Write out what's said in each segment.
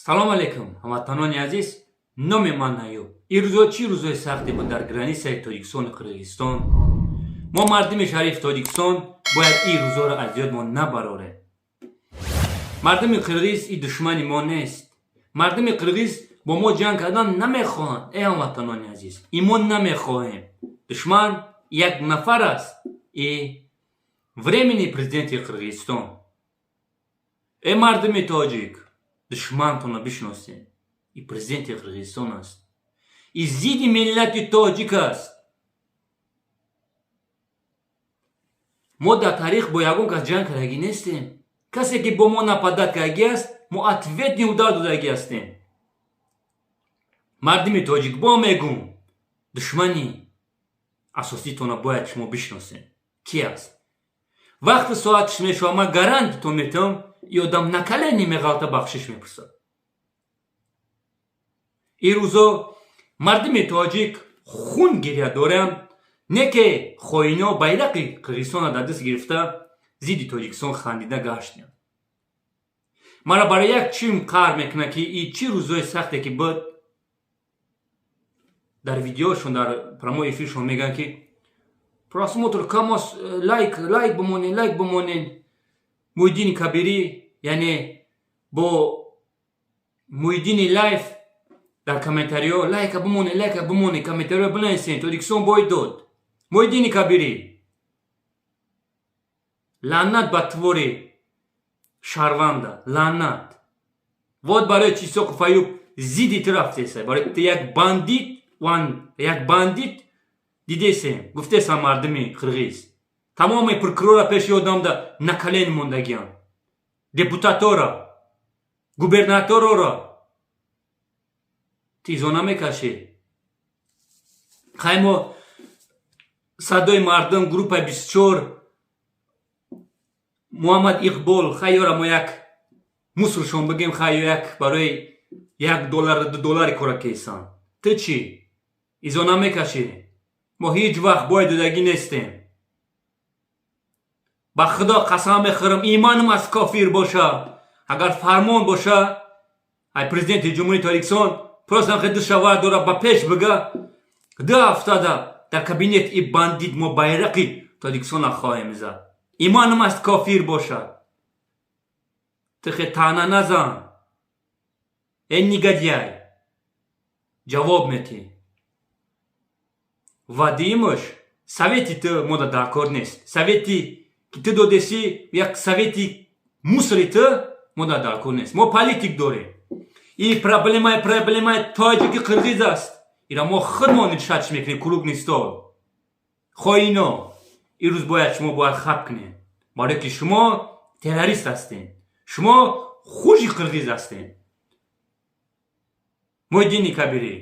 Салом алейкум, ҳамватанони азиз. Номи ман Аюб. Ин рӯзо чӣ рӯзои сахте буд дар границаи Тоҷикистону Қирғизистон. Мо, мардуми шарифи Тоҷикистон, бояд ин рӯзоро аз ёдмон набарорем. Мардуми қирғиз и душмани мо нест. Мардуми қирғиз бо мо ҷанг кардан намехоҳанд. Э, ҳамватанони азиз, и мо намехоҳем. Душман як нафар аст, и временный президенти Қирғизистон. Э, мардуми тоҷик, душмантонро бишносем. И президенти Қирғизистон аст, и зидди миллати тоҷик аст. Мо дар таърих бо ягон кас ҷанг кардагӣ нестем. Касе ки бо мо нападать кардагӣ аст, мо ответный удар додагӣ ҳастем. Мардуми тоҷик, бо мегум, душмани асоситонро бояд шумо бишносем, ки аст. Вақти соатш мешавад, ман гарантитон метавам, и одам на колени меғалта, бахшиш мепурсад. Ин рӯзо мардуми тоҷик хун гиря доранд, не ки хоино байрақи Қирғизистонро дар даст гирифта, зидди Тоҷикистон хандида гаштанд. Маро барои як чим қаҳр мекунад, ки и чӣ рӯзои сахте ки буд, дар видеошон, дар прямой эфиршон мегӯянд, ки просмотр кам аст, лайк, лайк бимонед, лайк бимонед. Муҳиддини Кабирӣ, яъне бо Муҳиддини лайф, дар комментариҳо лайка бимонед, лайка бимонед, комментариҳо бинависед, Тоҷикистон бой дод. Муҳиддини Кабирӣ, лаънат ба твори шаҳрванда, лаънат. Вот барои чи Исоқов Аюб зидди ту рафтеса, барои ту як бандит, як бандит дидесем, гуфтесам. Мардуми қирғиз тамоми прокурора пеши одамда на колени мондагиам, депутатора, губернаторора тизо намекашӣ. Хай, мо садои мардум, группаи 24, Муҳаммад Иқбол, хайёра мо як мусршон бигем, хайё як барои 1 доллар, 2 доллари кора кесан. Ту чӣ изо намекашӣ? Мо ҳеҷ вақт бой додагӣ нестем. Ба Худо қасам мехӯрам, иманам аз кофир боша, агар фармон боша ай президенти Ҷумҳурии Тоҷикистон, просто ду шавар дора, ба пеш бига, 2 ҳафтада дар кабинет и бандит мо байрақи Тоҷикистона хоҳем зад. Иманам аст, кофир бошад. Ту хе таъна назан, э негодяй, ҷавоб метӣ. Ва дуюмаш, совети ту мода дар кор нест. Совети ки ту додесӣ, як совети мусори ту мода дар кор нест. Мо политик дорем. И проблемаи тоҷики қирғиз аст, ира мо худмон решать мекунем. Круглый стол. Хоино, ирӯз бояд шумо бояд хаб кунед, барое ки шумо террорист ҳастед, шумо хужи қирғиз ҳастед. Муҳиддини Кабирӣ,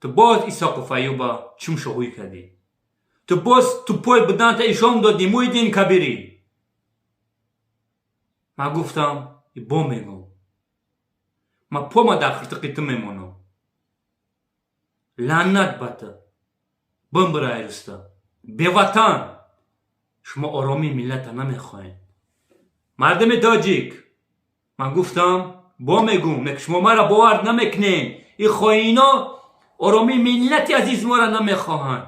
ту боз Исоқов Аюба чумшоҳӯй кардӣ, ту боз тупой буданта ишон додӣ. Муҳиддин Кабирӣ, ман гуфтам, бо мегӯм, ман пома дар хиртиқи ту мемонам. Лаънат ба ту, бимбира айруста беватан. Шумо оромии миллата намехоҳед. Мардуми тоҷик, ман гуфтам, бо мегӯм, не ки шумо маро бовар намекунед. И хоино оромии миллати азиз моро намехоҳанд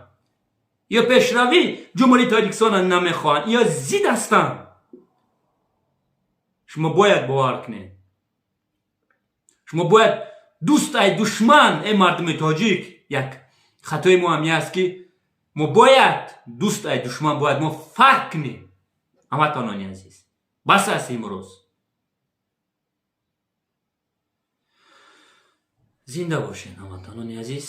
ё пешравӣ Ҷумҳурии Тоҷикистонро намехоҳанд, ё зид ҳастанд. Шумо бояд бовар кунед, шумо бояд дӯст ай душман. Э, мардуми тоҷик, як хатои мо ҳам аст, ки мо бояд дӯст ай душман бояд мо фарқ кунем. Ҳамватанони азиз, бас аст имрӯз. Зинда бошед, ҳамватанони азиз.